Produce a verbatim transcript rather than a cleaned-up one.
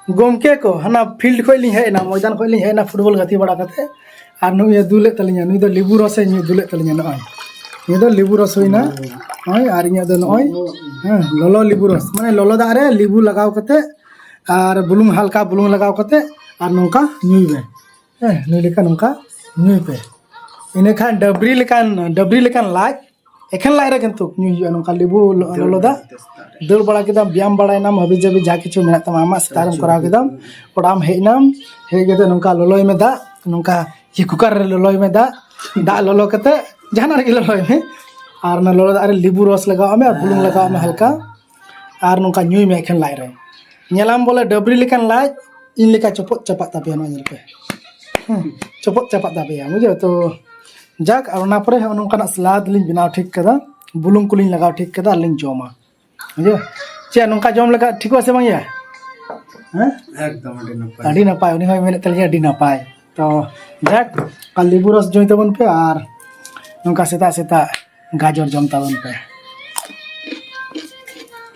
ᱜᱚᱢᱠᱮ ᱠᱚ, ᱦᱟᱱᱟ ᱯᱷᱤᱞᱰ ᱠᱷᱚᱱ ᱞᱤᱧ ᱦᱮᱡ ᱮᱱᱟ, ᱢᱚᱭᱫᱟᱱ ᱠᱷᱚᱱ ᱞᱤᱧ ᱦᱮᱡ ᱮᱱᱟ ᱯᱷᱩᱴᱵᱚᱞ ᱜᱟᱛᱮ ᱵᱟᱲᱟ ᱠᱟᱛᱮ, ᱟᱨ ᱱᱩᱭ ᱮ ᱫᱩᱞᱮᱫ ᱛᱟᱹᱞᱤᱧᱟ, ᱱᱩᱭ ᱫᱚ ᱞᱮᱵᱩ ᱨᱚᱥ ᱮ ᱧᱩ ᱫᱩᱞᱮᱫ ᱛᱟᱹᱞᱤᱧᱟ᱾ ᱱᱚᱜᱼᱚᱭ ᱱᱤᱭᱟᱹ ᱫᱚ ᱞᱮᱵᱩ ᱨᱚᱥ ᱦᱩᱭᱱᱟ᱾ ᱱᱚᱜᱼᱚᱭ, ᱟᱨ ᱤᱧᱟᱹᱜ ᱫᱚ ᱱᱚᱜᱼᱚᱭ, ᱦᱮᱸ, ᱞᱚᱞᱚ ᱞᱮᱵᱩ ᱨᱚᱥ, ᱢᱟᱱᱮ ᱞᱚᱞᱚ ᱫᱟᱜ ᱨᱮ ᱞᱮᱵᱩ ᱞᱟᱜᱟᱣ ᱠᱟᱛᱮ ᱟᱨ ᱵᱩᱞᱩᱝ, ᱦᱟᱞᱠᱟ ᱵᱩᱞᱩᱝ ᱞᱟᱜᱟᱣ ᱠᱟᱛᱮ ᱟᱨ ᱱᱚᱝᱠᱟ ᱧᱩᱭ ᱢᱮ᱾ ᱦᱮᱸ, ᱱᱩᱭ ᱞᱮᱠᱟ ᱱᱚᱝᱠᱟ ᱧᱩᱭ ᱯᱮ᱾ ᱤᱱᱟᱹᱠᱷᱟᱱ ᱰᱟᱹᱵᱽᱨᱤ ᱞᱮᱠᱟᱱ, ᱰᱟᱹᱵᱽᱨᱤ ᱞᱮᱠᱟᱱ ᱞᱟᱡ, ᱮᱠᱷᱮᱱ ᱞᱟᱡ ᱨᱮ ᱠᱤᱱᱛᱩ ᱧᱩᱭ ᱦᱩᱭᱩᱜᱼᱟ ᱱᱚᱝᱠᱟ ᱞᱮᱵᱩ ᱞᱚ-, ᱞᱚᱞᱚ ᱫᱟᱜ᱾ ᱫᱟᱹᱲ ᱵᱟᱲᱟ ᱠᱮᱫᱟᱢ, ᱵᱮᱭᱟᱢ ᱵᱟᱲᱟᱭᱱᱟᱢ, ᱦᱟᱹᱵᱤ ᱡᱟᱹᱵᱤ ᱡᱟ ᱠᱤᱪᱷᱩ ᱢᱮᱱᱟᱜ ᱛᱟᱢᱟ ᱟᱢᱟᱜ ᱥᱮᱛᱟᱜ ᱨᱮᱢ ᱠᱚᱨᱟᱣ ᱠᱮᱫᱟᱢ, ᱚᱲᱟᱜ ᱮᱢ ᱦᱮᱡ ᱮᱱᱟᱢ, ᱦᱮᱡ ᱠᱟᱛᱮ ᱱᱚᱝᱠᱟ ᱞᱚᱞᱚᱭ ᱢᱮ ᱫᱟᱜ, ᱱᱚᱝᱠᱟ ᱤᱭᱟᱹ ᱠᱩᱠᱟᱨ ᱨᱮ ᱞᱚᱞᱚᱭ ᱢᱮ ᱫᱟᱜ, ᱫᱟᱜ ᱞᱚᱞᱚ ᱠᱟᱛᱮ ᱡᱟᱦᱟᱱᱟᱜ ᱨᱮᱜᱮ ᱞᱚᱞᱚᱭ ᱢᱮ, ᱟᱨ ᱚᱱᱟ ᱞᱚᱞᱚ ᱫᱟᱜ ᱨᱮ ᱞᱮᱵᱩ ᱨᱚᱥ ᱞᱟᱜᱟᱣ ᱢᱮ ᱟᱨ ᱵᱩᱞᱩᱝ ᱞᱟᱜᱟᱣ ᱢᱮ ᱦᱟᱞᱠᱟ, ᱟᱨ ᱱᱚᱝᱠᱟ ᱧᱩᱭ ᱢᱮ ᱮᱠᱷᱮᱱ ᱞᱟᱡ ᱨᱮ᱾ ᱧᱮᱞᱟᱢ ᱵᱚᱞᱮ ᱰᱟᱹᱵᱽᱨᱤ ᱞᱮᱠᱟᱱ ᱞᱟᱡ ᱤᱧ ᱞᱮᱠᱟ ᱪᱚᱯᱚᱫ ᱪᱟᱯᱟᱫ ᱛᱟᱯᱮᱭᱟ, ᱱᱚᱣᱟ ᱧᱮᱞ ᱯᱮ᱾ ᱦᱮᱸ, ᱪᱚᱯᱚᱫ ᱪᱟᱯᱟᱫ ᱛᱟᱯᱮᱭᱟ, ᱵᱩᱡᱷᱟᱹᱣ ᱛᱚ᱾ ᱡᱟᱠ, ᱟᱨ ᱚᱱᱟ ᱯᱚᱨᱮ ᱦᱚᱸ ᱱᱚᱝᱠᱟᱱᱟᱜ ᱥᱟᱞᱟᱫ ᱞᱤᱧ ᱵᱮᱱᱟᱣ ᱴᱷᱤᱠ ᱠᱟᱫᱟ, ᱵᱩᱞᱩᱝ ᱠᱚᱞᱤᱧ ᱞᱟᱜᱟᱣ ᱴᱷᱤᱠ ᱠᱟᱫᱟ, ᱟᱨ ᱞᱤᱧ ᱡᱚᱢᱟ, ᱵᱩᱡᱷᱟᱹᱣ᱾ ᱪᱮᱫ ᱱᱚᱝᱠᱟ ᱡᱚᱢ ᱞᱮᱠᱷᱟᱱ ᱴᱷᱤᱠᱚᱜᱼᱟ ᱥᱮ ᱵᱟᱝ ᱭᱟ? ᱦᱮᱸ? ᱮᱠᱫᱚᱢ ᱟᱹᱰᱤ ᱱᱟᱯᱟᱭ᱾ ᱟᱹᱰᱤ ᱱᱟᱯᱟᱭ, ᱩᱱᱤ ᱦᱚᱸᱭ ᱢᱮᱱᱮᱫ ᱛᱟᱹᱞᱤᱧᱟ ᱟᱹᱰᱤ ᱱᱟᱯᱟᱭ᱾ ᱛᱚ ᱡᱟᱠ, ᱟᱨ ᱞᱮᱵᱩ ᱨᱚᱥ ᱧᱩᱭ ᱛᱟᱵᱚᱱ ᱯᱮ ᱟᱨ ᱱᱚᱝᱠᱟ ᱥᱮᱛᱟᱜ ᱥᱮᱛᱟᱜ ᱜᱟᱡᱚᱨ ᱡᱚᱢ ᱛᱟᱵᱚᱱ ᱯᱮ᱾